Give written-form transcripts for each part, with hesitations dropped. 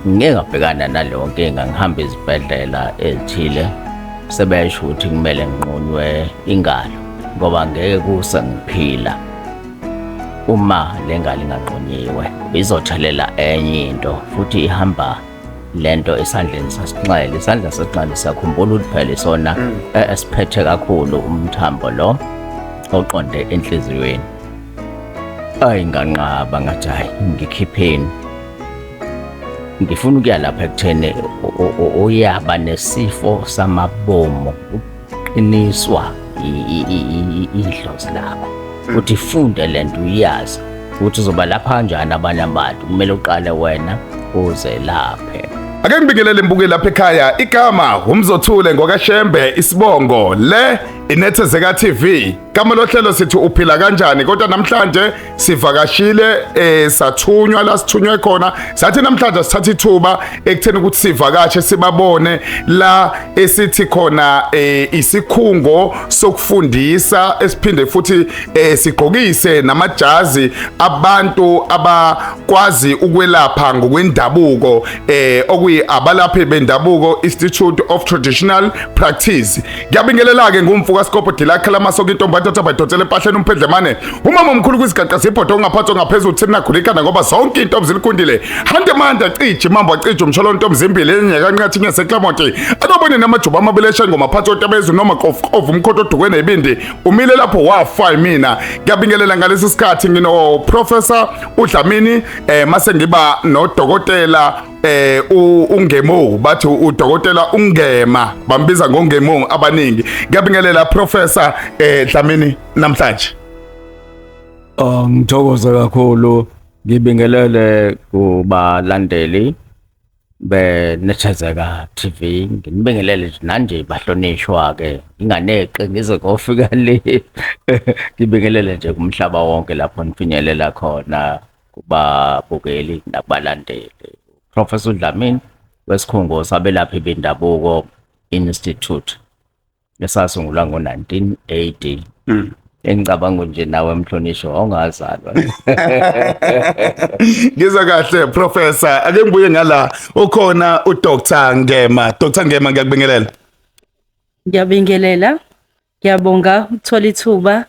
Ngike ngabhekana naleyo nkinga, ngihamba izibhedlela ezithile, sebesho ukuthi kumele nginqunywe ingalo ngoba ngeke kuse ngiphila uma le ngalo inganqunyiwe, izothelela enye into futhi ihamba lento esandleni sasinxele. Isandla sasinxele, siyakhumbula ukuthi phela isona esiphethe kakhulu umthambo lo oqonde enhliziyweni. Ayi, nganqaba, ngathi hayi, ngikhipheni, ngifuna ukuya lapha ekutheni uyaba nesifo samabomu, uqiniswa idlozi lakho ukuthi funde lento, uyazi ukuthi uzoba lapha kanjani abanye abantu, kumele uqale wena uzelaphe. Ake ngibingelele mbuke lapha ekhaya. Igama umzothule ngokaShembe, isibongo le Inethezeka TV. Kama lohlelo sithi Uphila Kanjani, kodwa namhlanje sivakashile, sathunywa la sithunywe khona. Sathi namhlanje sithatha ithuba ekutheni ukuthi sivakashe, sibabone la esithi khona isikhungo sokufundisa esiphinde futhi sigqokise namajazi abantu abakwazi ukwelapha ngokwendabuko, okuyi abalaphi bendabuko, Institute of Traditional Practice. Ngiyabingelela ke, ngumfuka Sikopo Dilakhe lamasoka, intombi athatha bayidonsela empahleni, umphendlemane, umama omkhulu kwizigaqa zibhodo, ongaphansi ongaphezulu, thina nakhula ngoba zonke intombi zilikhundile. Hande manda cije mambo cije umsholo, ntombi zimbili, enye kanqathi ngeseklamonti, akabone namajuba amabili eshengoma phansi otabezulu noma qofu umkhonto odukwe nebindi umile lapho wafa mina. Ngiyabingelela ngalesi sikhathi, ngino Professor uDlamini, mase ngiba nodokotela uNgemo, bathi udokotela uNgema, bambiza ngoNgemo abaningi. Ngiyabingelela Professor Dlamini namhlanje. Oh, ngithokoza kakhulu, ngibingelele kubalandeli beNethezeka TV, nginibingelele nje nanje bahlonishwa ke, nginganeqe ngize kofika le. Ngibingelele nje kumhlaba wonke lapho nifinyelela khona, kubabukeli nakubalandeli. Professor Dlamini wesikhungo sabelaphi bendabuko Institute esasungulwa ngo-1980. Engicabanga nje nawe mhlonishwa ongazalwa. Ngizwa kahle Professor. Ake ngibuye ngala, ukhona uDr Ngema. Dr Ngema, ngiyakubingelela. Ngiyabingelela. Ngiyabonga ukuthola ithuba.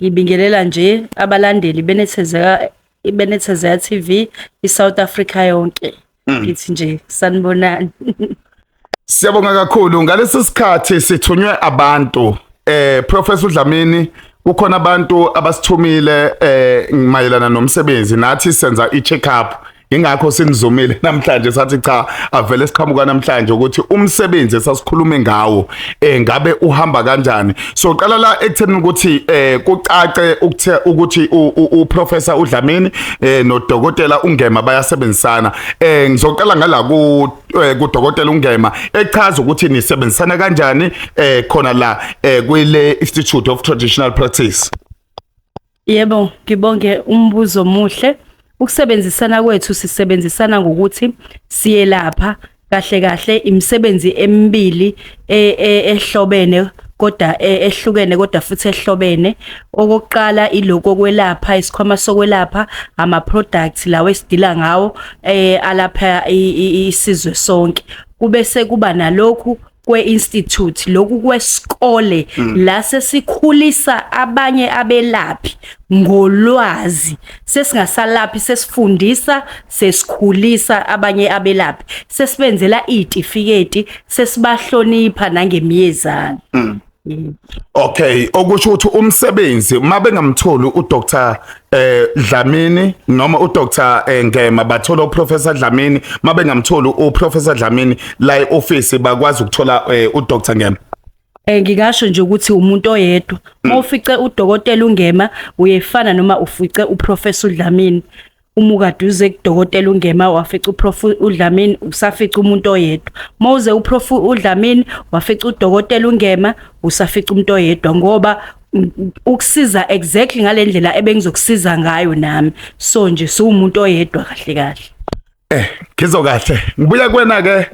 Ngibingelela nje abalandeli beNethezeka TV iSouth Africa yonke. Ngithi nje sanibonani. Siyabonga kakhulu. Ngalesi sikhathi sithunywe abantu, Professor Dlamini, kukhona abantu abasithumile mayelana nomsebenzi, nathi senza i-check up, ingakho sinizumile namhlanje. Sathi cha, avele siqhamuka namhlanje ukuthi umsebenzi esasikhulume ngawo ngabe uhamba kanjani. So qala la ekutheni ukuthi kucace ukuthi uProfessor uDlamini nodokotela uNgema bayasebenzisana. Ngizoqala ngala ku kudokotela uNgema, echaza ukuthi nisebenzisana kanjani khona la kwile Institute of Traditional Practice. Yebo, ngibonge umbuzo omuhle. Ukusebenzisana kwethu, sisebenzisana ngokuthi siyelapha kahle kahle imisebenzi emibili ehlobene kodwa ehlukene kodwa futhi ehlobene. Okokuqala iloko kwelapha, isikhwama sokwelapha, ama products lawo esidila ngawo alapha isizwe sonke. Kube sekuba nalokhu kwe-institute, lokhu kwesikole la sesikhulisa abanye abelaphi ngolwazi. Sesingasalaphi, sesifundisa, sesikhulisa abanye abelaphi, sesibenzela iy'tifiketi, sesibahlonipha nangemiyezane. Yebo. Okay, okusho ukuthi umsebenzi uma bengamtholi uDr Dlamini noma uDr Ngema, bathola uProfessor Dlamini, mabengamtholi uProfessor Dlamini la eoffice, bakwazi ukuthola uDr Ngema. Ngingasho nje ukuthi umuntu oyedwa. Uma ufice udokotela uNgema uyefana noma ufice uProfessor uDlamini. Uma ukade uze kudokotela uNgema wafica uProf uDlamini, usafica umuntu oyedwa. Uma uze uProf uDlamini wafica udokotela uNgema, usafica umuntu oyedwa, ngoba ukusiza exactly ngalendlela ebengizokusiza ngayo nami. So nje siwumuntu oyedwa kahle kahle. Ngizwa kahle. Ngibuya kuwena ke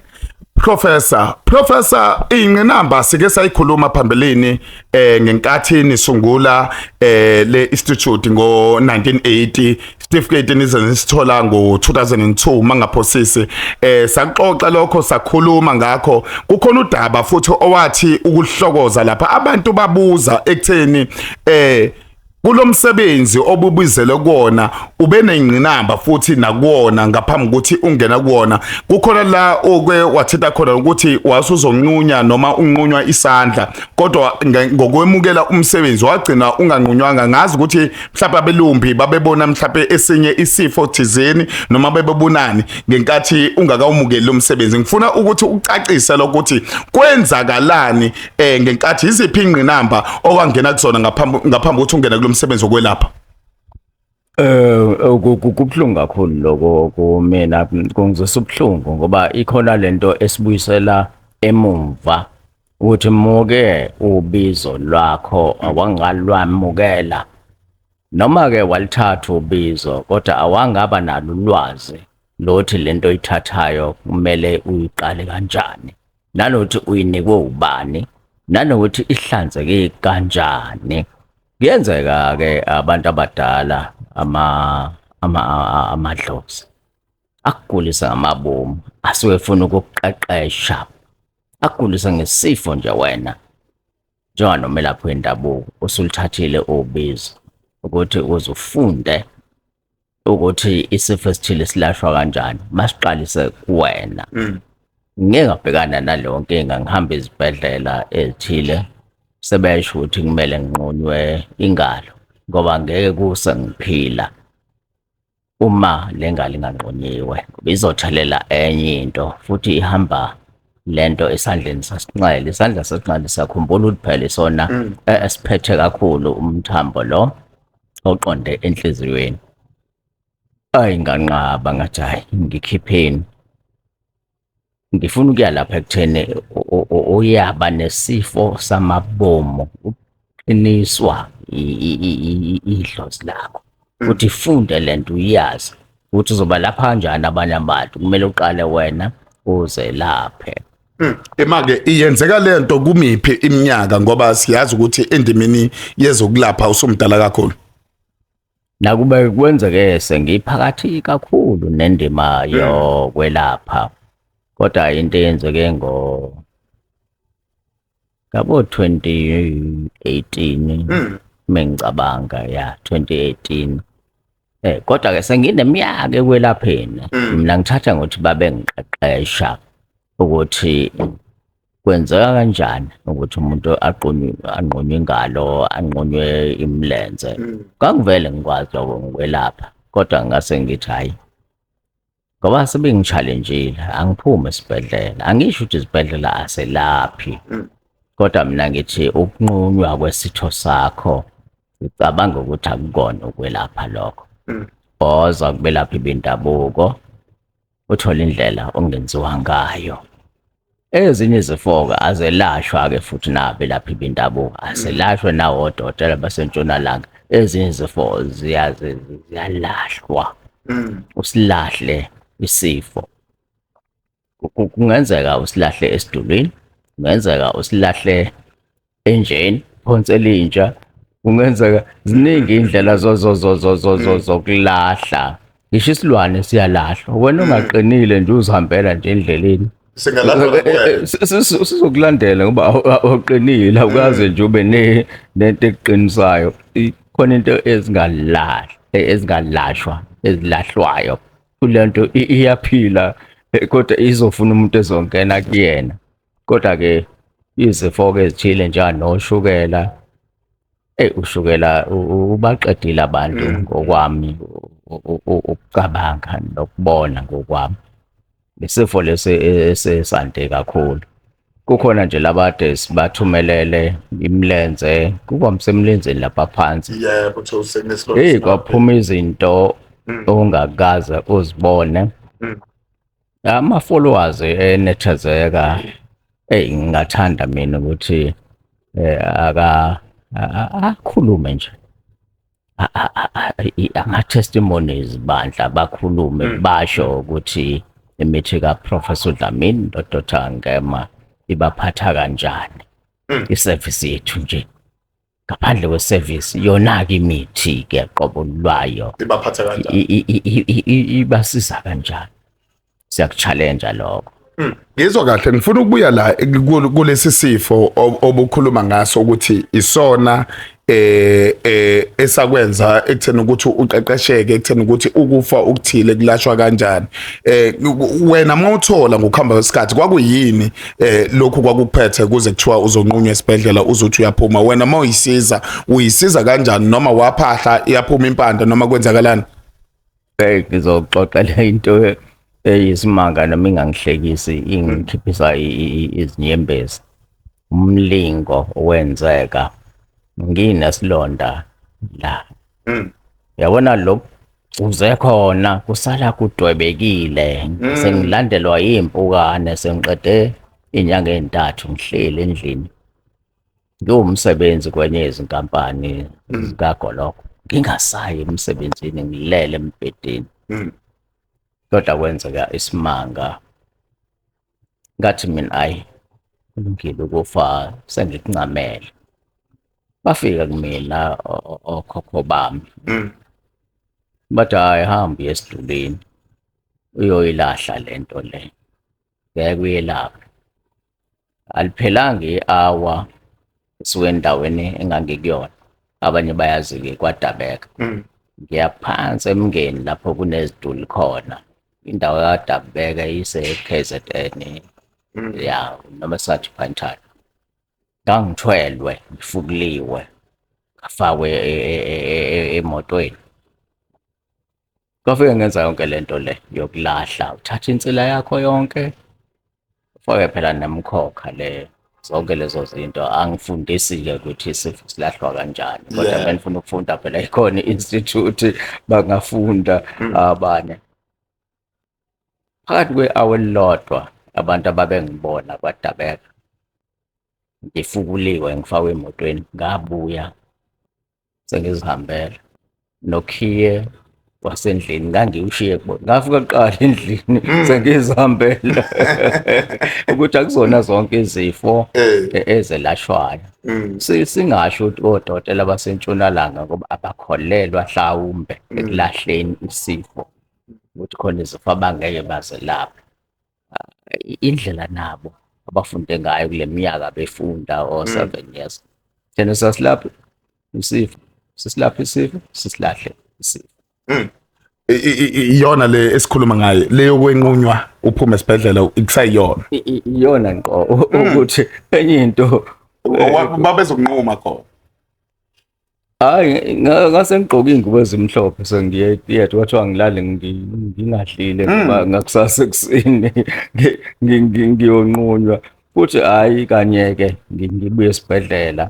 Professor. Professor, ingqinamba sike sayikhuluma phambilini ngenkathi nisungula le institute ngo 1980. Certificate nize nisithola ngo-2002 mangaphosisi. Saxoxa lokho, sakhuluma ngakho. Kukhona udaba futhi owathi ukuhlokoza lapha, abantu babuza ekutheni kulomsebenzi obubizele kuwona ube nengqinamba futhi nakuwona ngaphambi ukuthi ungena kuwona. Kukhona la okwe wathinta khona ukuthi wasuzonqunya noma unqunywa isandla, kodwa ngokwemukela umsebenzi wagcina unganqunywanga. Ngazi ukuthi mhlawumbe abelumbi babebona mhlawumbe esinye isifo thizeni noma bebebonani ngenkathi ungakawumukeli lo msebenzi. Ngifuna ukuthi ucacise lokuthi kwenzakalani ngenkathi, iziphi ingqinamba owangena kuzona ngaphambi ukuthi ungene kulo msebenzi wokwelapha. Kubuhlungu kakhulu lokho kumina, kungizwisa ubuhlungu ngoba ikhona lento esibuyisela emumva ukuthi muke ubizo lwakho awangalwamukela, noma ke walithatha ubizo kodwa awangaba nalo ulwazi lothi lento oyithathayo kumele uyiqale kanjani, nanokuthi uyinikwe ubani, nanokuthi ihlanzeke kanjani. Kuyenzeka ke abantu abadala amadlozi akugulisa ngamabomu, asuke efuna ukukuqeqesha, akugulisa ngesifo nje wena njenganomelaphi wendabuko usulithathile ubizo ukuthi uze ufunde ukuthi isifo esithile silashwa kanjani, masiqalise kuwena. Ngike ngabhekana naleyo nkinga, ngihamba izibhedlela ezithile, sebesho ukuthi kumele nginqunywe ingalo ngoba ngeke kuse ngiphila uma le ngalo inganqunyiwe, ngoba izothelela enye into futhi ihamba lento esandleni sasinxele. Isandla sasinxele siyakhumbula ukuthi phela isona esiphethe kakhulu umthambo lo oqonde enhliziyweni. Ayi, nganqaba, ngathi hayi, ngikhipheni, ngifuna ukuya lapha ekutheni uyaba nesifo samabomu, uqiniswa idlozi lakho ukuthi funde lento, uyazi ukuthi uzoba lapha kanjani abanye abantu, kumele uqale wena uzelaphe. Ema-ke iyenzeka lento kumiphi iminyaka, ngoba siyazi ukuthi endimeni yezokulapha usumdala kakhulu? Nakube kwenzeke sengiphakathi kakhulu nendima yokwelapha, kodwa into eyenzeke ngabo 2018 mengicabanga, ya, 2018. Kodwa ke sengineminyaka ekwelapheni. Mina ngithatha ngokuthi babe ngiqeqesha ukuthi kwenzeka kanjani ukuthi umuntu aqunywe, anqunywe ingalo, anqunywe imilenze. Kwangivele ngikwazi lokho ngikwelapha, kodwa ngase ngithi hayi, ngoba sebengi-challenge-ile, angiphume esibhedlela. Angisho ukuthi izibhedlela aselaphi, kodwa mina ngithi ukunqunywa kwesitho sakho ngicabanga ukuthi akukona ukwelapha lokho. Oza kubelaphi bendabuko uthola indlela ongenziwa ngayo. Ezinye izifo-ke azelashwa-ke futhi nabelaphi bendabuko, azelashwe nawodokotela basentshonalanga. Ezinye izifo ziyalahlwa, usilahle isifo. Kungenzeka usilahle esidulwini, kungenzeka usilahle enjeni, phonsela intsha, kungenzeka ziningi indlela zokulahla. Ngisho isilwane siyalahlwa, wena ungaqinile nje uzihambela nje endleleni, Singalahlwa kuwena. Sizokulandela ngoba awuqinile, awukaze nje ube nento ekuqinisayo. Khona into ezingalahla, ezingalashwa, ezilahlwayo. Kulento iyaphila, kodwa izofuna umuntu ezongena kuyena. Kodwa ke izifo ke ezithile njenganoshukela, ushukela ubaqedile abantu ngokwami ukucabanga nokubona ngokwami. Isifo lesi esesande kakhulu. Kukhona nje labade sibathumelele imilenze, kuba msemlenzeni lapha phansi. Yebo, thola. Hey, kwaphuma izinto ongakaze uzibone. Ama followers enethezeka, hey, ngingathanda mina ukuthi aka akhulume nje ama testimonies bandla, bakhulume basho ukuthi imithi ka Professor Dlamini no Dr Ngema ibaphatha kanjani, i-service yethu nje. Ngaphandle kwe-service, yona-ke imithi-ke qobo lwayo Ibaphatha kanjani? Ibasiza kanjani? Siyaku-challenge lokho. Ngizwa kahle. Ngifuna ukubuya la kulesi sifo obukhuluma ngaso ukuthi isona esakwenza ekutheni ukuthi uqeqesheke ekutheni ukuthi ukufa ukuthile kulashwa kanjani. Wena mawuthola ngokuhamba kwesikhathi, kwakuyini lokhu kwakuphethe kuze kuthiwa uzonqunywa esibhedlela, uzothi uyaphuma? Wena mawuyisiza, uyisiza kanjani, noma waphahla iyaphuma impanda, noma kwenzakalani? Hey, ngizoxoxela into eyisimanga noma ingangihlekisi, ingikhiphisa izinyembezi. Umlingo owenzeka nginesilonda la. Yabona, lo uze khona kusala kudwebekile, sengilandelwa yimpukane, sengiqede inyanga ezintathu ngihleli endlini. Ngiwumsebenzi kwenye yezinkampani zikagologo, ngingasayi emsebenzini, ngilele embhedeni. Kodwa kwenzeka isimanga, ngathi mina, "Ayi, kulungile, ukufa sengikuncamele." Bafika kumina okhokho bami, bathi, "Hhayi, hamba uye esidulini uyoyilahla lento le, ngeke uyelaphe." Aliphelanga i-hour esuke endaweni engangikuyona, abanye bayazi-ke KwaDabeka, ngiya phansi eMngeni lapho kuneziduli khona. Indawo yaDabeka ise-KZN ya, noma sathi Pinetown. Ngangithwelwe, ngifukuliwe, ngafakwe emotweni. Kwafike ngenza yonke lento le yokulahla, uthatha insila yakho yonke, ufake phela nemkhokha le, zonke lezo zinto. Angifundisi-ke ukuthi isifo silahlwa kanjani, kodwa benifuna ukufunda phela ikhona i-institute, bangafunda abanye. Phakathi kwe-hour elilodwa, abantu ababengibona KwaDabeka ngifukuliwe, ngifakwe emotweni, ngabuya sengizihambela nokhiye wasendlini ngangiwushiye kubona. Ngafika kuqala endlini sengizihambela, ukuthi akuzona zonke izifo ezelashwayo. Singasho ukuthi odokotela basentshonalanga, ngoba abakholelwa hlawumbe ekulahleni isifo, ukuthi khona izifo abangeke bazelaphe. Indlela nabo abafunde ngayo kule minyaka befunda o-7 years, thina sasilapha isifo, sisilapha isifo, sisilahle isifo. Iyona le esikhuluma ngayo, le yokwenqunywa uphume esibhedlela, ikusayiyona? Iyona ngqo, ukuthi enye into Babezokunquma khona? Hayi, ngase ngigqoke iy'ngubo ezimhlophe, sengiye e-theatre, kwathiwa ngilale ngingadlile ngoba ngakusasa ekuseni ngiyonqunywa. Futhi hhayi kanye-ke ngibuye esibhedlela.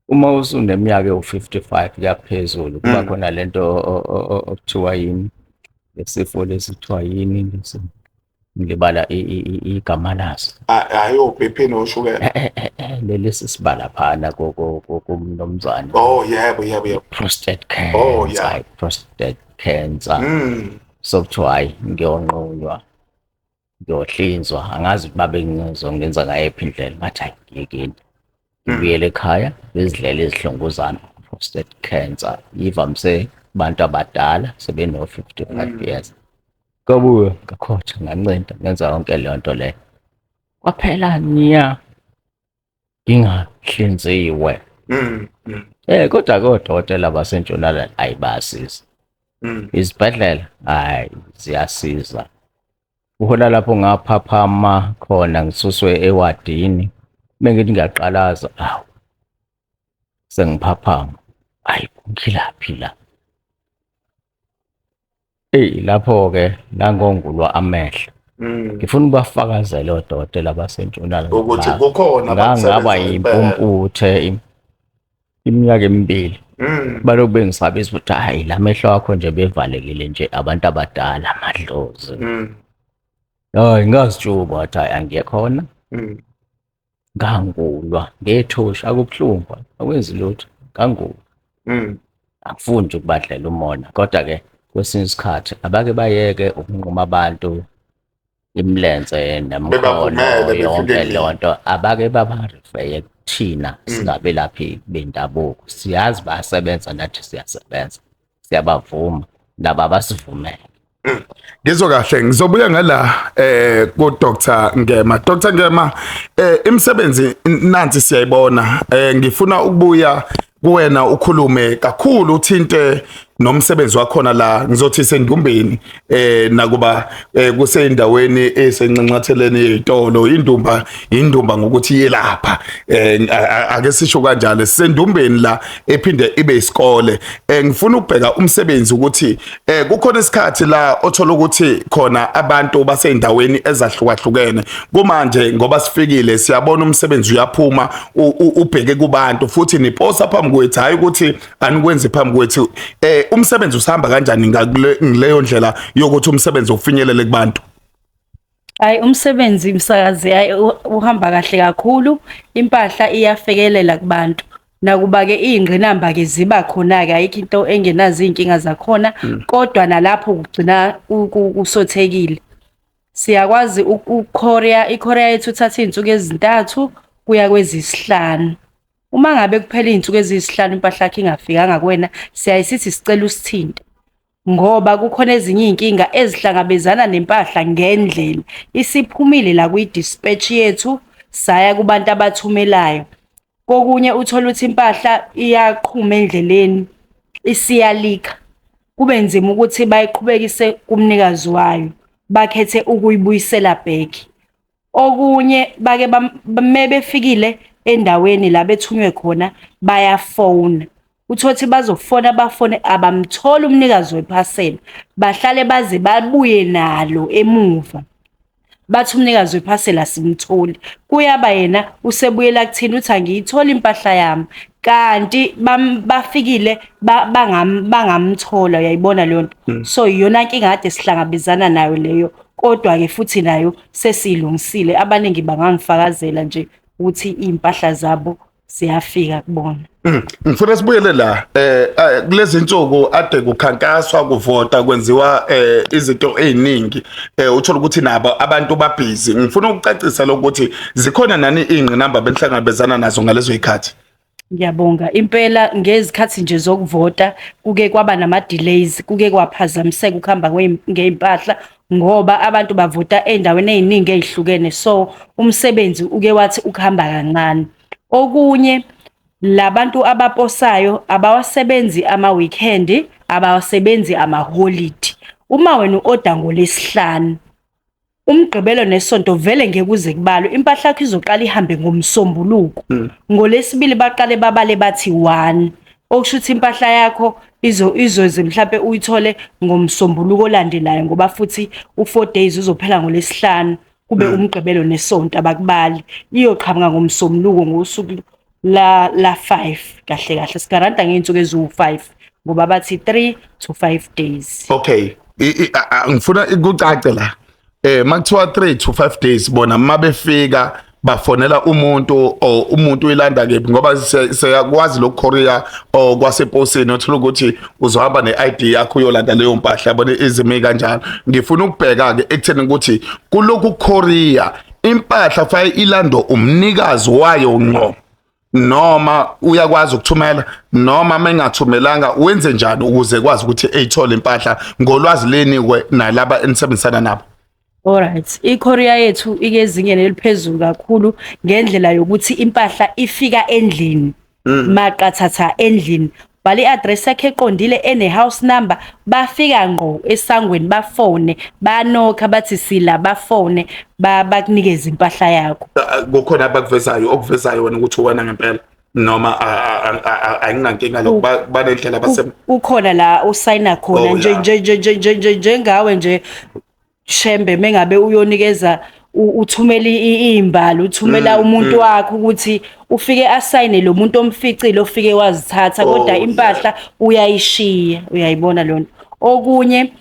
Uma usuneminyaka ewu-55 kuyaphezulu, kuba khona lento okuthiwa yini, lesifo lesi kuthiwa yini lesi, ngilibala igama laso. Hayi, o-BP noshukela? Leli sisibala phana kumnumzane. Oh, yebo yebo yebo Prostate cancer. Prostate cancer. So kuthiwa hayi, ngiyonqunywa, ngiyohlinzwa. Angazi ukuthi babe ngizongenza ngayiphi indlela. Ngathi, "Hayi, ngiyekeni." Ngibuyele ekhaya, ngizidlela izihlunguzana. Prostate cancer ivamise kubantu abadala sebeno-55 years. Kwabuya ngakhotha, ngancinta, ngenza yonke leyo nto leyo, kwaphela nya ngingahlinziwe. Kodwa ke odokotela basentshonalanga, ayi, bayasiza. Izibhedlela, hayi, ziyasiza. Kuhola lapho ngaphaphama khona, ngisuswe ewadini, mengithi ngiyaqalaza, awu, sengiphaphama, hayi, ngilaphi la? Eyi, lapho-ke nangongulwa amehlo. Ngifuna ukubafakazela odokotela basentshonalanga Ukuthi kukhona ngangaba abakusebenzayo impela. yimpumputhe iminyaka emibili. Balokhu bengisabisa ukuthi, "Hayi, la mehlo akho nje bevalekile nje, abantu abadala, amadlozi." Hayi, ngazitshuba, wathi, "Hayi, angiye khona." Ngangulwa ngethosha, akubuhlungu, akwenzi lutho, ngangulwa. Angifuni nje ukubadlela umona, kodwa-ke kwesinye isikhathi abake bayeke ukunquma abantu imilenze nemikhono, Bebavumele yonke befike leyo nto, abake baba-refer-ye. Thina singabelaphi bendabuko siyazi bayasebenza, nathi siyasebenza, siyabavuma nabo abasivumele. Ngizwa kahle, ngizobuya ngala ku Dr Ngema. Dr Ngema, imisebenzi nansi siyayibona. Ngifuna ukubuya kuwena ukhulume kakhulu uthinte nomsebenzi wakhona la, ngizothi sendumbeni, nakuba kusendaweni esenxanxatheleni yezitolo. Indumba indumba ngokuthi yelapha, ake sisho kanjalo, sendumbeni la ephinde ibe isikole. Ngifuna ukubheka umsebenzi ukuthi kukhona isikhathi la othola ukuthi khona abantu baseyindaweni ezahlukahlukene. Kumanje ngoba sifikile siyabona umsebenzi uyaphuma ubheke kubantu, futhi niposa phambi kwethu, hayi ukuthi anikwenzi phambi kwethu. Umsebenzi usahamba kanjani ngaleyo ndlela yokuthi umsebenzi ufinyelele kubantu? Hayi, umsebenzi msakazi, hayi, uhamba kahle kakhulu, impahla iyafikelela kubantu. Nakuba-ke iy'ngqinamba-ke ziba khona-ke, ayikho into engenazo iy'nkinga zakhona, kodwa nalapho kugcina kusothekile. Siyakwazi uku-courier, i-courier yethu ithatha iy'nsuku ezintathu kuya kwezisihlanu. Uma ngabe kuphela iy'nsuku eziyisihlanu impahla yakho ingafikanga kuwena, siyaye sithi sicela usithinte, ngoba kukhona ezinye iy'nkinga ezihlangabezana nempahla ngendlela. Isiphumile la kwi-dispatch yethu, saya kubantu abathumelayo. Kokunye uthole ukuthi impahla iyaqhuma endleleni, isiyalikha. Kube nzima ukuthi bayiqhubekise kumnikazi wayo, bakhethe ukuyibuyisela back. Okunye bake mebefikile endaweni la bethunywe khona bayafona. Uthole ukuthi bazofona bafone abamtholi umnikazi wephasela, bahlale baze babuye nalo emuva. Bathi umnikazi wephasela asimtholi. Kuyaba yena usebuyela kuthina uthi angiyitholi impahla yami, kanti bafikile bangamthola, uyayibona leyo nto. So iyona nkinga kade sihlangabezana nayo leyo, kodwa-ke futhi nayo sesiyilungisile. Abaningi bangangifakazela nje ukuthi iy'mpahla zabo ziyafika kubona. Ngifuna sibuyele la kulezi insuku ade kukhankaswa, kuvota, kwenziwa izinto eziningi, uthola ukuthi nabo abantu babhizi. Ngifuna ukucacisa lokuthi zikhona nani ingqinamba benhlangabezana nazo ngalezo zikhathi. Ngiyabonga. Impela ngezikhathi nje zokuvota kuke kwaba nama-delays, kuke kwaphazamiseka ukuhamba ngey'mpahla ngoba abantu bavota ey'ndaweni ey'ningi ey'hlukene, so umsebenzi uke wathi ukuhamba kancane. Okunye, labantu abaposayo abawasebenzi ama-weekend, abawasebenzi amaholidi. Uma wena u-order ngoLwesihlanu, uMgqibelo neSonto vele ngeke uze kubalwe, impahla yakho izoqala ihambe ngoMsombuluko. NgoLwesibili baqale babale bathi 1, okusho ukuthi impahla yakho izoze mhlampe uyithole ngoMsombuluko olandelayo, ngoba futhi u4 days uzophela ngoLwesihlanu, kube uMgqibelo neSonto abakubali, iyoqhamuka ngoMsombuluko ngosuku la 5. Kahle kahle sigaranta ngey'nsuku eziwu-5 ngoba bathi 3 to 5 days. Okay, ngifuna kucace la, makuthiwa 3 to 5 days, bona mabefika bafonela umuntu or umuntu uyilanda kephi? Ngoba siyakwazi lokhu courier or kwaseposini, uthola ukuthi uzohamba ne-ID yakho uyolanda leyo mpahla, yabona izimo kanjalo. Ngifuna ukubheka ke ekutheni ukuthi kulokhu courier impahla faye ilando umnikazi wayo ngqo, noma uyakwazi ukuthumela, noma mengathumelanga wenze njani ukuze kwazi ukuthi eyithole impahla ngolwazi lenikwe nalaba enisebenzisana nabo? Alright, i-courier yethu ikezingeni eliphezulu kakhulu ngendlela yokuthi impahla ifika endlini. Maqathatha endlini. Bhala i-address yakhe eqondile ene house number, bafika ngqo esangweni, bafone, banokha bathi sila, bafone, bakunikeze impahla yakho. Kukhona abakuvezayo, okuvezayo wena ukuthi wena ngempela, noma ayinankinga lokho, banendlela base Kukhona la usayina khona nje nje nje nje nje nje njengawe nje Shembe, mengabe uyonikeza uthumela izimbali, uthumela umuntu wakho ukuthi ufike asayine lo muntu omficile ofike wazithatha, kodwa impahla uyayishiya, uyayibona leyo nto. Okunye,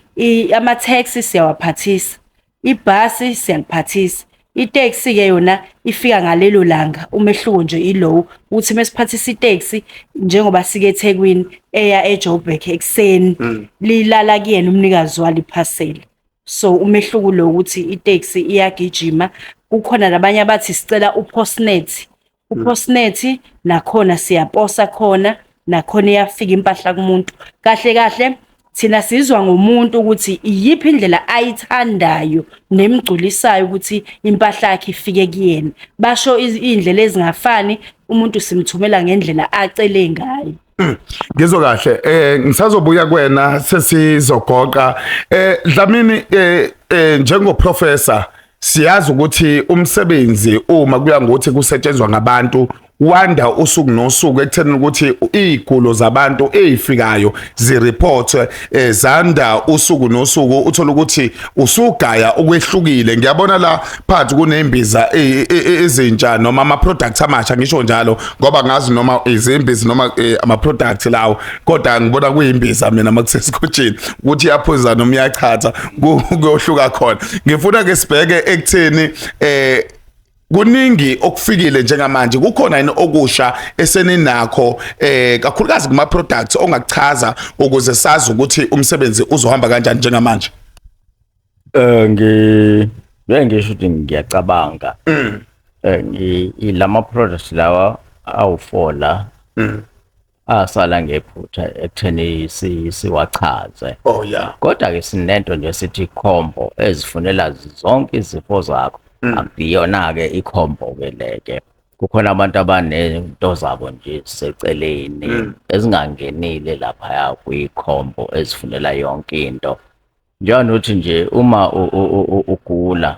ama-taxi siyawaphathisa, ibhasi siyaliphathisa, iteksi ke yona ifika ngalelo langa. Umehluko nje ilowo ukuthi mesiphathisa iteksi, njengoba sike eThekwini eya eJoburg ekuseni, lilala kuyena umnikazi walo iphasela. So umehluko lo ukuthi iteksi iyagijima. Kukhona nabanye abathi sicela uPostnet. UPostnet nakhona siyaposa khona, nakhona iyafika impahla kumuntu. Kahle kahle thina sizwa ngomuntu ukuthi iyiphi indlela ayithandayo nemgculisayo ukuthi impahla yakhe ifike kuyena. Basho iy'ndlela ezingafani, umuntu simthumela ngendlela acele ngayo. Ngizwe kahle, ngisazobuya kuwena sesizogoqa. Dlamini, njengo professor siyazi ukuthi umsebenzi uma kuya ngokuthi kusetshenzwa ngabantu wanda usuku nosuku ekutheni ukuthi izigulo zabantu ezifikayo zireport, zanda usuku nosuku, uthola ukuthi usugaya okwehlukile. Ngiyabona la phakathi kunembiza ezintsha noma ama products amasha, ngisho njalo ngoba ngazi noma izimbiza noma ama products lawo, kodwa ngibona kuyimbiza mina makusesikotshini ukuthi iyaphuza noma iyachatha, kuyohluka khona. Ngifuna ke sibheke ekutheni kuningi okufikile njengamanje, kukhona yini okusha eseninakho, kakhulukazi kuma products ongakuchaza ukuze sazi ukuthi umsebenzi uzohamba kanjani njengamanje? Ngi ngeke ngisho ukuthi ngiyacabanga. Lama products lawa awu4 la asala ngephutha ekutheni siwachaze. Kodwa ke sinento nje sithi combo ezifunela zonke izifo zakho. Akuyona ke icombo ke leke. Kukhona abantu abanento zabo nje seceleni ezingangenile lapha kwi-combo ezifunela yonke into. Njengokuthi nje uma ugula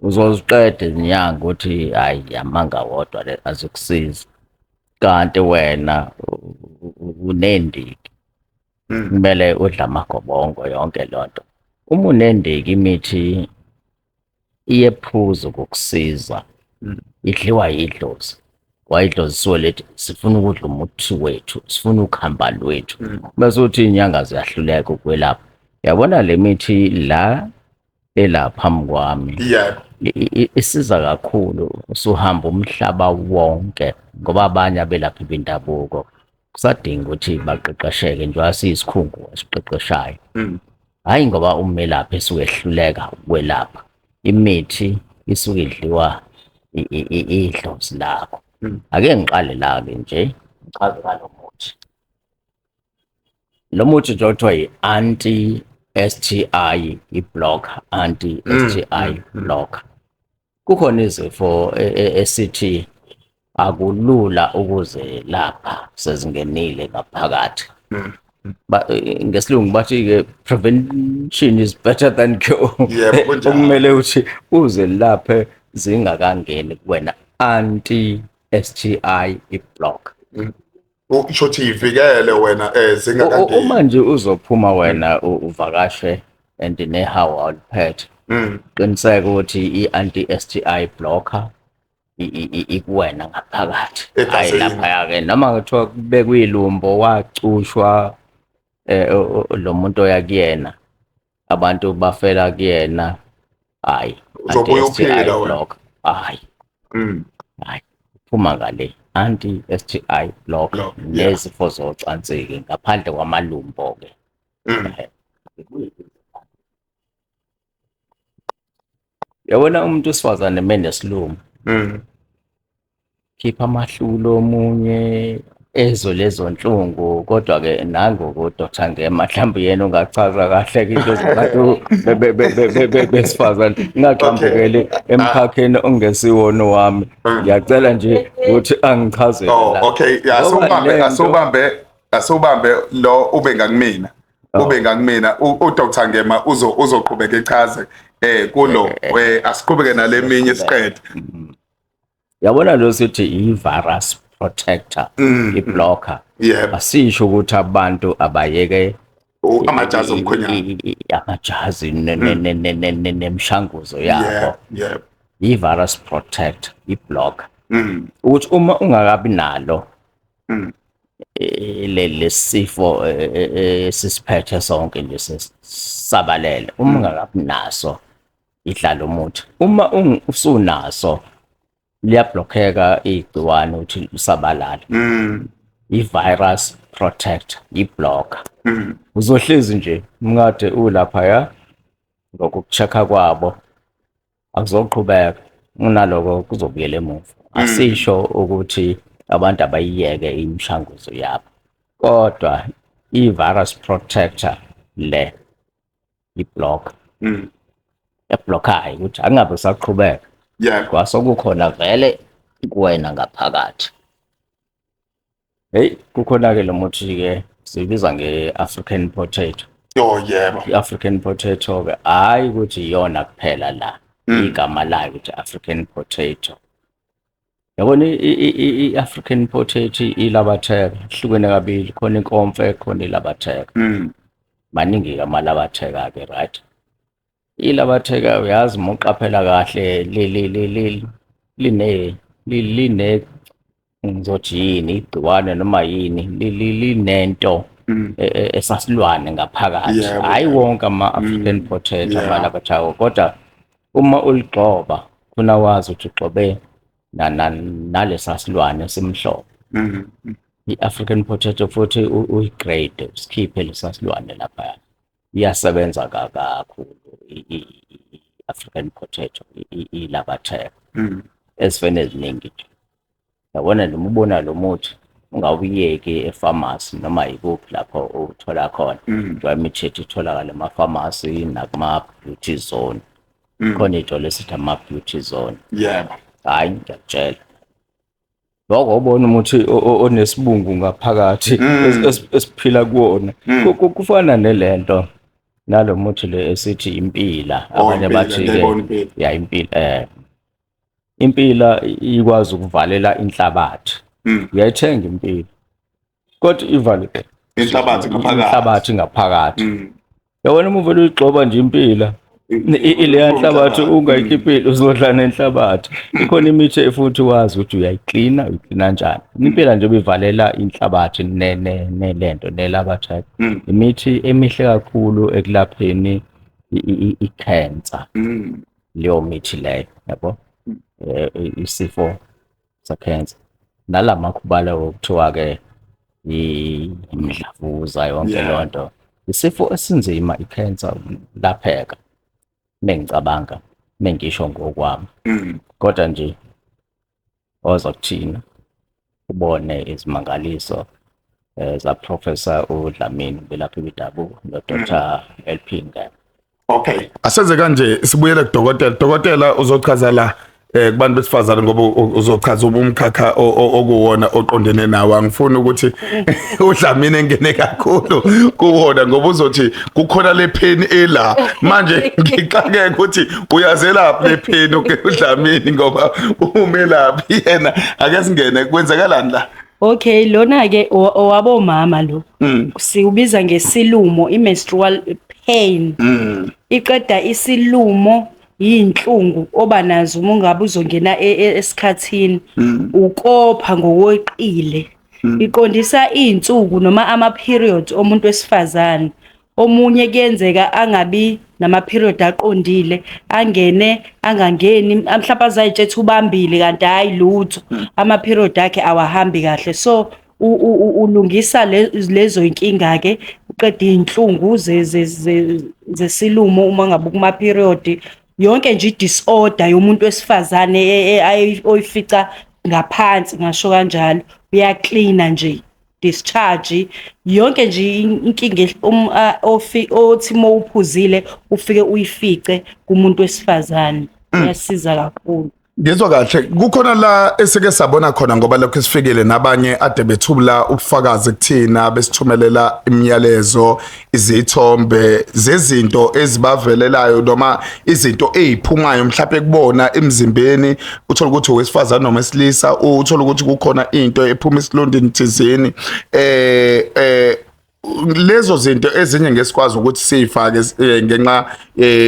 uzoziqeda izinyanga ukuthi hayi, amanga wodwa le, azikusizi. Kanti wena unendiki, kumele udle amagobongo yonke lonto. Uma unendiki imithi iyephuza ukukusiza, idliwa yidlozi. Wayidlozi suke lethi sifuna ukudla umuthi wethu, sifuna ukhamba lwethu. Bese uthi inyanga ziyahluleka ukwelapha. Yabona le mithi la ela phambi kwami isiza kakhulu usuhamba umhlaba wonke, ngoba abanye abelaphi bendabuko kusadinga ukuthi baqeqesheke njengoba siyisikhungo esiqeqeshayo. Hhayi ngoba umelaphi esuke ehluleka ukwelapha, imithi isuke idliwa idlozi lakho. Ake ngiqale la-ke nje ngichaze ngalo muthi. Lo muthi nje othiwa i-anti-STI, i-blocker, anti-STI blocker. Kukhona izifo esithi akulula ukuzelapha sezingenile ngaphakathi. Ngesilungu bathi-ke prevention is better than cure. Yebo, kunjalo. Okumele ukuthi uzelaphe zingakangeni kuwena, anti-STI i-block. Usho ukuthi ivikele wena zingakangeni. Uma nje uzophuma wena uvakashe and nehawu awuliphethe, qiniseka ukuthi i-anti-STI blocker ikuwena ngaphakathi. Hhayi Egazini. Laphaya-ke noma kuthiwa kubekwe ilumbo wacushwa lo muntu oya kuyena, abantu bafela kuyena, hhayi, Uzobuya anti-STI uphila wena. block, hhayi, hhayi, phuma ngale anti-STI block Block, yeah. nezifo zocansi-ke ngaphandle kwamalumbo-ke. Yabona umuntu wesifazane menesilumo, khipha amahlulo omunye ezwe lezo nhlungu, kodwa-ke nangu Dr Ngema mhlawumbe yena ungachaza kahle-ke into zabantu besifazane, ngingagxambukeli emkhakheni ongesiwona owami. Ngiyacela nje ukuthi angichazele Oh, la. okay. Yeah, Ngoba asubambe, asubambe, asubambe lo ube ngakumina. Ube ngakumina. UDr Ngema uzoqhubeka echaze kulo, asiqhubeke naleminye siqede. Yabona lo sithi i-virus protector, i-blocker. Asisho ukuthi abantu abayeke Amajazi omkhwenyana. Amajazi nemishanguzo yabo. I-virus protect, i-blocker. Ukuthi uma ungakabi nalo lesifo esisiphethe sonke nje sesisabalele, uma ungakabi naso idlala umuthi. Uma usunaso liyablockeka igciwane ukuthi lisabalale. I-virus protect, i-blocker. Uzohlezi nje mngade ulaphaya ngokukucheck-a kwabo akuzoqhubeka. Kunaloko kuzobuyela emuva. Asisho ukuthi abantu abayiyeke imishanguzo yabo, kodwa i-virus protector le i-block eblockayo ukuthi angabe usaqhubeka kwasokukhona vele kuwena ngaphakathi. Hey, kukhona-ke lo muthi-ke siyibiza nge-African potato. Oh yebo. I-African potato-ke hhayi ukuthi iyona kuphela la, igama layo ukuthi African potato. Yabona i-African potato ilabatheka, ihlukene kabili, khona inkomfe, khona ilabatheka. Maningi-ke amalabatheka-ke, right? Ilabatheka uyazi uma uqaphela kahle line line ngizothi yini, igciwane noma yini, linento esasilwane ngaphakathi. Hhayi wonke ama-African potato amalabatheka, kodwa uma uligxoba funa wazi ukuthi ugxobe nalesa silwane esimhlophe. I-African potato futhi uyigrade, usikhiphe lesa silwane laphaya. Iyasebenza kakhulu i-African potato, ilabatheka ezifeni eziningi nje. Yabona noma ubona lo muthi ungawuyeki efamasi noma yikuphi lapho uthola khona. Njengoba imithi yethu itholakala emafamasi nakuma-beauty zone. Khona iy'tolo esithi ama-beauty zone. Hhayi, ngiyakutshela. Lokho ubona umuthi onesibungu ngaphakathi esiphila kuwona. Kufana nelento nalo muthi le esithi impila. Oh, Abanye impila, bathi-ke ngiyayibona impila. Ya impila, impila ikwazi ukuvalela inhlabathi. Uyayithenga impila. Kodwa ivale Inhlabathi ngaphakathi. Inhlabathi ngaphakathi. Yabona uma uvele uyigxoba nje impila, ileya nhlabathi ungayikhiphile uzodla nenhlabathi. Ikhona imithi futhi wazi ukuthi uyayiklina, uyiklina kanjani. Impila nje ubivalela inhlabathi nelento nelabathi. Imithi emihle kakhulu ekulapheni i-cancer. Leyo mithi leyo, yabo? Isifo se-cancer. Nalamakhubalo okuthiwa ke imidlavuza yonke leyo nto. Isifo esinzima i-cancer lapheka. Mengicabanga, mengisho ngokwami. Kodwa nje oza kuthina ubone izimangaliso za Professor uDlamini belapha ibidabuko no Dr LP Ngema. Okay. Asenze kanje sibuyele kudokotela. Dokotela uzochaza la kubantu besifazane ngoba uzochaza umkhakha okuwona oqondene nawo. Angifuni ukuthi uDlamini engene kakhulu kuwona ngoba uzothi kukhona le pheni ela. Manje ngixakeke ukuthi uyazelaphi le pheni uDlamini ngoba umelaphi yena. Ake singene, kwenzakalani la? Okay, lona ke owabomama lo. Siubiza ngesilumo, i-menstrual pain. Iqeda isilumo, inhlungu oba nazo uma ungabe uzongena esikhathini. Ukopha ngokweqile. Iqondisa izinsuku noma ama periods omuntu wesifazane. Omunye kuyenzeka angabi nama period aqondile, angene angangeni, mhlawumbe azayitshetha ubambile kanti hayi lutho. Ama period akhe awahambi kahle. So ulungisa lezo inkinga ke, uqeda izinhlungu zesilumo uma ngabe kuma period. Yonke nje i-disorder yomuntu wesifazane oyifica ngaphansi, ngasho kanjalo, uyaklina nje, discharge, yonke nje inkinga othi uma uphuzile ufike uyifice kumuntu wesifazane. Iyasiza kakhulu. Ngizwa kahle, kukhona la esike sabona khona ngoba lokho sifikile nabanye ade bethula ubufakazi kuthina, besithumelela imiyalezo, izithombe zezinto ezibavelelayo noma izinto eziphumayo mhlawumbe kubona emzimbeni, uthola ukuthi owesifazane noma esilisa, uthola ukuthi kukhona into ephuma esilondeni thizeni. Lezo zinto ezinye ngesikwazi ukuthi siyifake ngenxa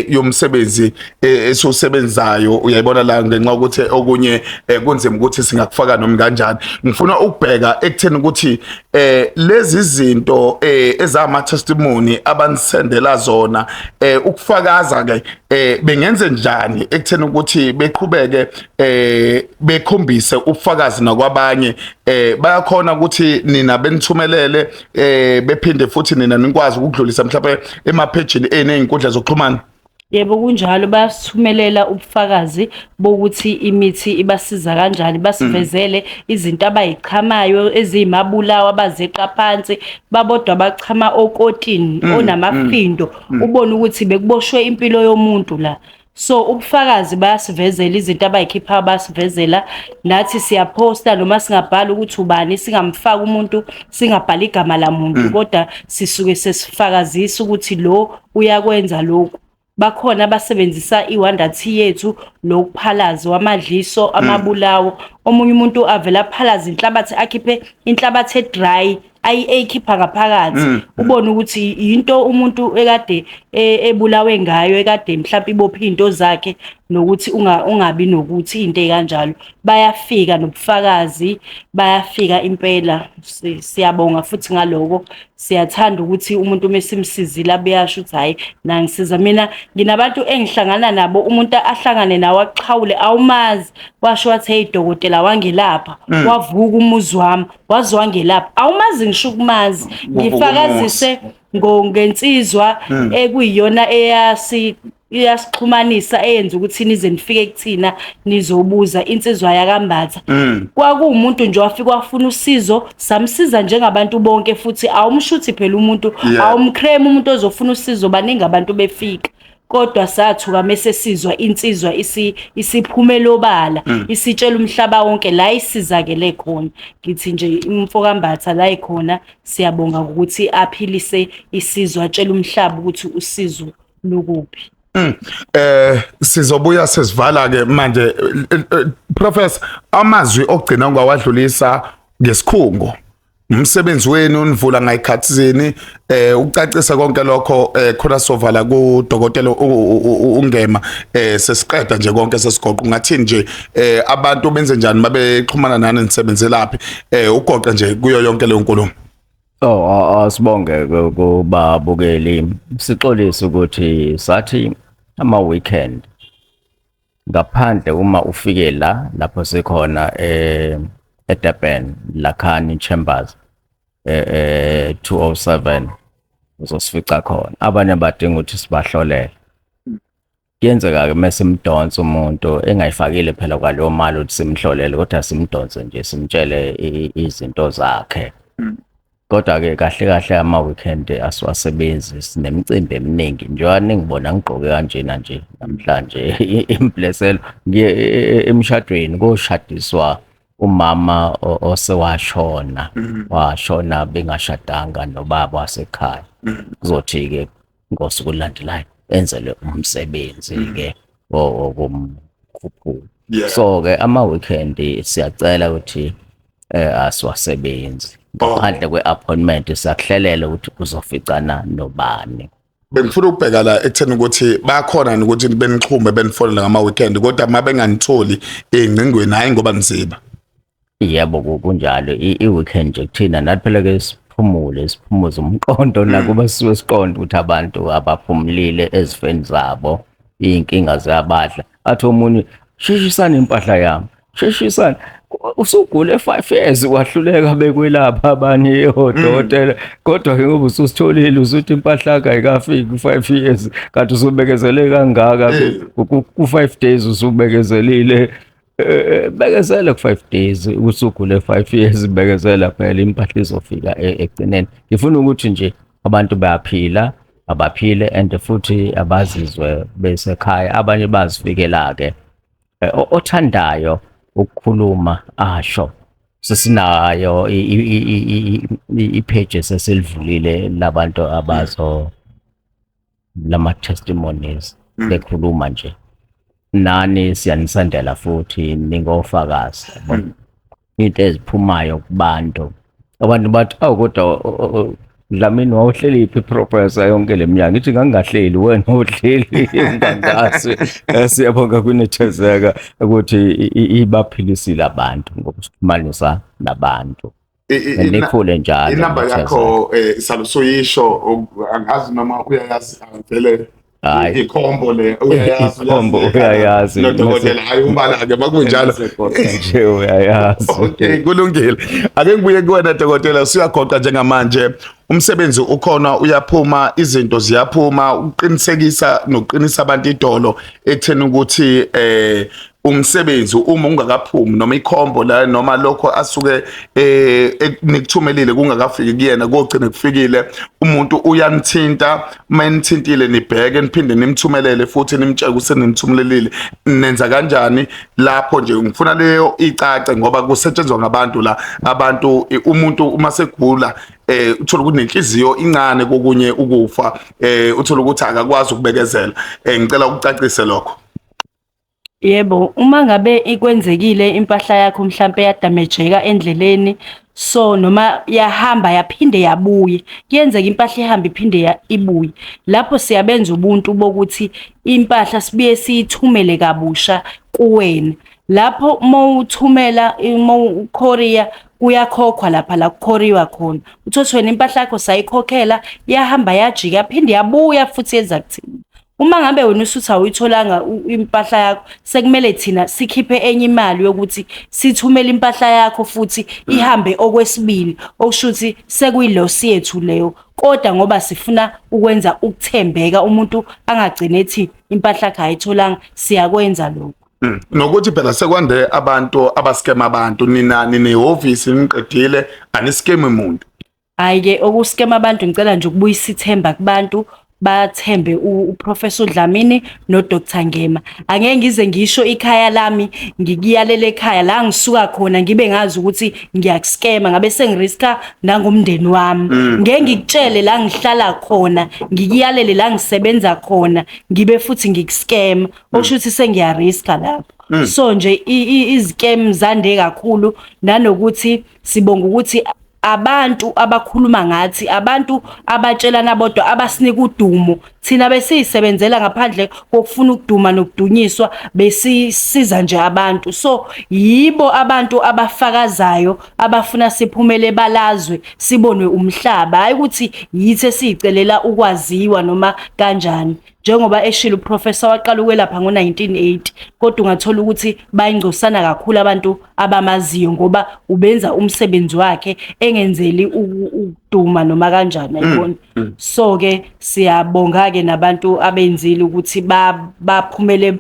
yomsebenzi esiwusebenzayo, uyayibona la, ngenxa ukuthi okunye kunzima ukuthi singakufaka noma kanjani. Ngifuna ukubheka ekutheni ukuthi lezi zinto ezama testimony abanisendela zona, ukufakaza ke bengenze njani ekutheni ukuthi beqhubeke bekhombise ubufakazi nakwabanye, bayakhona ukuthi nina benithumelele, bephinde futhi nina nikwazi ukudlulisa mhlawumbe emaphejini enezinkundla zokuxhumana. Yebo kunjalo, bayasithumelela ubufakazi bokuthi imithi ibasiza kanjani, basivezele izinto abayichamayo eziyimabulawo abazeqa phansi, babodwa bachama okotini onamafindo, ubone ukuthi bekuboshwe impilo yomuntu la. So ubufakazi bayasivezela izinto abayikhiphayo, bayasivezela, nathi siyaphosta noma singabhala ukuthi ubani, singamfaki umuntu, singabhali igama lamuntu, kodwa sisuke sesifakazisa ukuthi lo uyakwenza lokhu. Bakhona abasebenzisa i-Wonder Tea yethu lokuphalaza wamadliso amabulawo. Omunye umuntu avela aphalaze inhlabathi, akhiphe inhlabathi e-dry, ayikhipha ngaphakathi, ubone ukuthi into umuntu ekade ebulawe ngayo, ekade mhlawumbe ibophe into zakhe, nokuthi ungabi nokuthi into ekanjalo. Bayafika nobufakazi, bayafika impela. Siyabonga futhi ngaloko. Siyathanda ukuthi umuntu uma simsizile abeyasho ukuthi hhayi nangisiza. Mina nginabantu engihlangana nabo, umuntu ahlangane nawe axhawule awumazi, washo wathi hey dokotela wangelapha, wavuka umuzi wami, waze wangelapha, awumazi ngisho ukumazi. Ngifakazise ngensizwa ekuyiyona iyasixhumanisa, eyenza ukuthi nize nifike kuthina nizobuza, insizwa yakaMbatha. Kwakuwumuntu nje wafika wafuna usizo, samsiza njengabantu bonke, futhi awumshuthi phela umuntu, awumcreme umuntu ozofuna usizo, baningi abantu befika. Kodwa sathuka mese sizwa insizwa isiphumela obala, isitshela umhlaba wonke la isizakele khona. Ngithi nje umfokaMbatha la ikhona, siyabonga ukuthi aphilise isizwe, atshele umhlaba ukuthi usizo lukuphi. Sizobuya sesivala ke manje. Professor, amazwi ogcina ungawadlulisa ngesikhungo, umsebenzi wenu nivula ngayikhathizini, ukucacisa konke lokho, khona sovala ku dokotela uNgema, sesiqeda nje konke sesigoqa, ungathini nje abantu benze njani babexhumana nani, nisebenzelaphi, ugoqe nje kuyo yonke leyo nkulumo? Oh, asibonge kubabukeli. Sixolise ukuthi sathi ama weekend ngaphandle uma ufike la lapho sikhona eDurban, Lakhani Chambers 207, uzosifica khona. Abanye badinga ukuthi sibahlolele. Kuyenzeka ke mase simdonsa umuntu engayifakile phela kwaleyo mali ukuthi simhlolele, kodwa simdonse nje simtshele izinto zakhe. Kodwa ke kahle kahle ama weekend asiwasebenzi, sinemicimbi eminingi. Njengoba ningibona ngigqoke kanjena nje namhlanje imbleselo, ngiye emshadweni, koshadiswa umama osewashona, washona bengashadanga nobaba wasekhaya. Kuzothi ke ngosuku olulandelayo enzelwe umsebenzi ke wokumkhuphula. So ke ama weekend siyacela ukuthi asiwasebenzi ngaphandle kwe-appointment, siyakuhlelela ukuthi uzoficana nobani. Bengifuna ukubheka la ekutheni ukuthi bakhona ukuthi benixhume benifonele ngama weekend, kodwa uma benganitholi ey'ngcingweni, hhayi ngoba niziba. Yebo, kunjalo. I-weekend nje kuthina nathi phela ke siphumule, siphumuze umqondo, nakuba sisuke siqonde ukuthi abantu abaphumulile ezifeni zabo, iy'nkinga ziyabadla. Athi omunye, sheshisani impahla yami, sheshisani. Usugule 5 years wahluleka bekwelapha abanye odokotela, kodwa ke ngoba ususitholile usuthi impahla yakho ayikafiki ku-5 years, kanti usubekezele kangaka ku-5 days, usubekezelile. Bekezela ku-5 days, usugule 5 years, bekezela phela, impahla izofika ekugcineni. Ngifuna ukuthi nje abantu bayaphila, abaphile, and futhi abazizwe besekhaya. Abanye bazifikela-ke, othandayo ukukhuluma asho, sesinayo i-page esesilivulile labantu abazo lama testimonies bekhuluma nje nani, siyanisendela futhi ningofakazi, yabo, into eziphumayo kubantu. Abantu bathi awu kodwa Dlamini wawuhleli phi professor yonke le minyaka? Ngithi ngangingahleli, wena uhleli ungangazi. Siyabonga kwinethezeka ukuthi ibaphilisile abantu ngokusixhumanisa nabantu. Nikhule njalo. Inamba Nethezeka. yakho, salusuyisho, angazi noma uyayazi, angivele. Hayi. Ikhombo le uyayazi. Ikhombo uyayazi. No dokotela, hayi ubala ke makunjalo. Nje uyayazi. Okay, kulungile. Ake ngibuye kuwena dokotela, siyagoqa njengamanje. Umsebenzi ukhona uyaphuma, izinto ziyaphuma, uqinisekisa nokuqinisa abantu idolo ekutheni ukuthi umsebenzi uma ungakaphumi noma ikhombo la noma lokho asuke nikuthumelile kungakafiki kuyena, kogcina kufikile. Umuntu uyanithinta, uma enithintile nibheke niphinde nimthumelele futhi nimtshele ukuthi senimthumelelile. Nenza kanjani lapho nje? Ngifuna leyo icace ngoba kusetshenzwa ngabantu la, abantu umuntu uma segula uthola ukuthi nenhliziyo incane kokunye ukufa, uthola ukuthi akakwazi ukubekezela. Ngicela ukucacise lokho. Yebo, uma ngabe ikwenzekile impahla yakho mhlampe yadamejeka endleleni, so noma yahamba yaphinde yabuya, kuyenzeka impahla ihambe iphinde ibuye. Lapho siyabenza ubuntu bokuthi impahla sibuye siyithumele kabusha kuwena. Lapho mowuthumela mowukhoriya kuyakhokhwa lapha la kukhoriwa khona. Uthole wena impahla yakho sayikhokhela yahamba yajika yaphinde yabuya futhi yeza kuthina. Uma ngabe wena usuthi awuyitholanga impahla yakho, sekumele thina sikhiphe enye imali yokuthi sithumele impahla yakho futhi ihambe okwesibili, okusho ukuthi sekuyi-loss yethu leyo. Kodwa ngoba sifuna ukwenza ukuthembeka, umuntu angagcini ethi impahla yakhe ayitholanga, siyakwenza lokho. Nokuthi phela sekwande abantu abaskema abantu, nina ninehhovisi niqedile, aniskemi muntu. Hhayi-ke okuskema abantu, ngicela nje ukubuyisa ithemba kubantu, bathembe uProfessor Dlamini noDr Ngema. Angeke ngize ngisho ikhaya lami ngikuyalela ekhaya la ngisuka khona ngibe ngazi ukuthi ngiyakuskema, ngabe sengiriska nangomndeni wami. Ngeke ngikutshele la ngihlala khona, ngikuyalele la ngisebenza khona, ngibe futhi ngikuskema, okusho ukuthi sengiyariska lapho. So nje izikem zande kakhulu, nanokuthi sibonga ukuthi abantu abakhuluma ngathi, abantu abatshelana bodwa, abasinika udumo. Thina besiyisebenzela ngaphandle kokufuna ukuduma nokudunyiswa, besisiza nje abantu. So yibo abantu abafakazayo, abafuna siphumele balazwe, sibonwe umhlaba, hayi ukuthi yithi esiyicelela ukwaziwa noma kanjani. Njengoba eshilo uprofessor, waqala ukwelapha ngo-1980, kodwa ungathola ukuthi bayingcosana kakhulu abantu abamaziyo ngoba ubenza umsebenzi wakhe engenzeli ukuduma noma kanjani, ayibona. So ke siyabonga ke nabantu abenzile ukuthi baphumele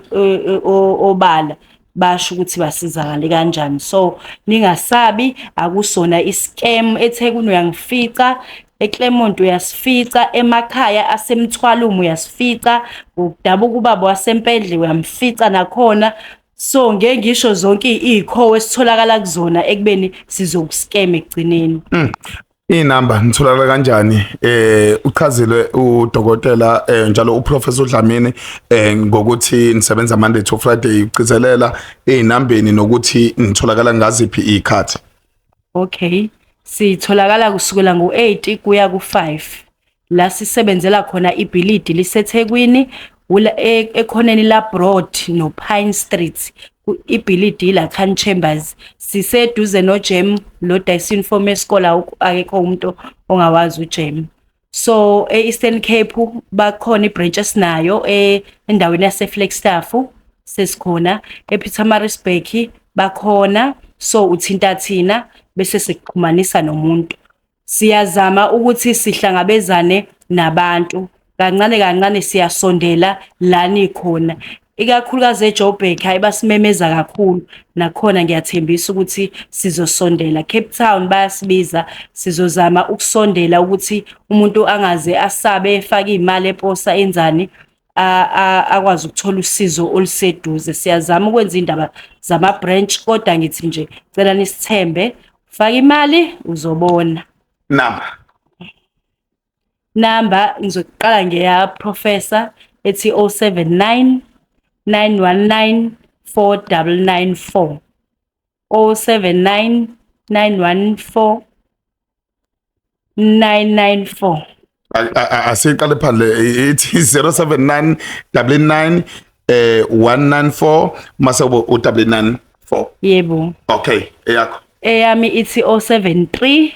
obala basho ukuthi basizakale kanjani. So ningasabi, akusona iscam. eThekwini uyangifica, eClermont uyasifica, emakhaya asemthwalume uyasifica, ngokudabuka ubaba waseMpendle uyamfica nakhona. So ngeke ngisho zonke iy'khowe esitholakala kuzona ekubeni sizokuskema ekugcineni. Inamba nitholakala kanjani? Uchazile udokotela njalo uProfessor Dlamini ngokuthi nisebenza Monday to Friday, ugcizelela ezinambeni nokuthi nitholakala ngaziphi izikhathi. Okay, sitholakala kusukela ngo-8 kuya ku-5. La sisebenzela khona ibhilidi liseThekwini, ekhoneni la Broad no Pine Street. Ibhilidi la Khan Chambers. Siseduze no Gem lo dayisa uniform yesikole, akekho umuntu ongawazi uGem. So e-Eastern Cape bakhona ibranch esinayo endaweni yase Flagstaff, sesikhona ePietermaritzburg bakhona. So uthinta thina bese sikuxhumanisa nomuntu. Siyazama ukuthi sihlangabezane nabantu kancane kancane, siyasondela la nikhona, ikakhulukazi eJoburg. Hayi, basimemeza kakhulu nakhona, ngiyathembisa ukuthi sizosondela. Cape Town bayasibiza, sizozama ukusondela ukuthi umuntu angaze asabe efaka imali eposa enzani, akwazi ukuthola usizo oluseduze. Siyazama ukwenza indaba zama-branch, kodwa ngithi nje cela nisithembe, faka imali uzobona. Number. Namba ngizoqala ngeya professor ethi 079 919 4994, 079 914 994. Asiqale phandle, ithi 079 99 194 mase u 994. Yebo. Okay, eyakho? Eyami ithi 073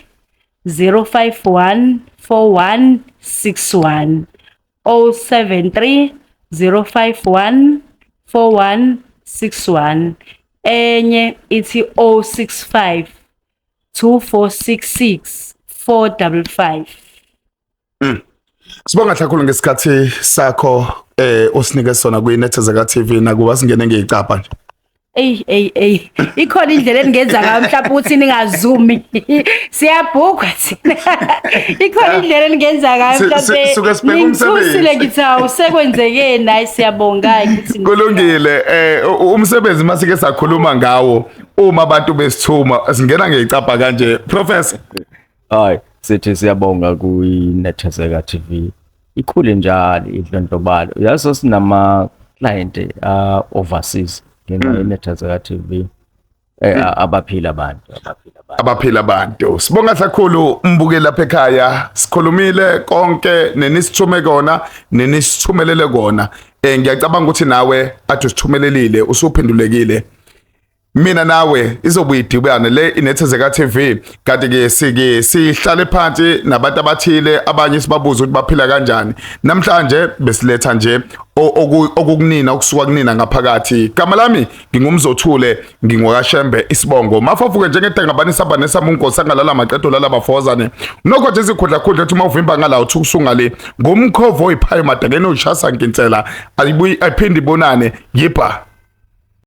051 4161. 073 051 4161. Enye ithi 065 2466 455. Sibonga kakhulu ngesikhathi sakho osinike sona kwiNethezeka TV, nakuba singene ngeyicapha nje. Ey ey ey, ikhona indlela eningenza ngayo mhlawumbe ukuthi ningazumi? Siyabhukwa thina. Ikhona indlela eningenza ngayo mhlawumbe? Suke sibheke umsebenzi. Ningithusile, ngithi awu, sekwenzekeni? Hayi, siyabonga ukuthi Kulungile, umsebenzi masike sakhuluma ngawo uma abantu besithuma singena ngeyicapha kanje, professor. Hayi, sithi siyabonga kwiNethezeka TV. Ikhule njalo, idlondlobalo. Yaso sinama client overseas ngenxa yeNethezeka TV. Abaphila abantu, abaphila abantu. Abaphila abantu. Sibonga kakhulu mbukeli lapha ekhaya. Sikhulumile konke nenisithume kona, nenisithumelele kona. Ngiyacabanga ukuthi nawe athi usithumelelile, usuphendulekile. Mina nawe izobuya idibane le iNethezeka TV, kanti ke sike sihlale phansi nabantu abathile, abanye sibabuza ukuthi baphila kanjani. Namhlanje besiletha nje okukunina, okusuka kunina ngaphakathi. Gama lami nginguMzothule, ngingwakaShembe isibongo. Mafafuke njengedangabani saba nesamunkosi angalala maqedo lala bafozane. Nokho nje sikhudla khudla ethi uma uvimba ngala uthi usungale ngumkhovo oyiphayo madakeni oshasa nkinsela ayibuyi ayiphinde ibonane yipha.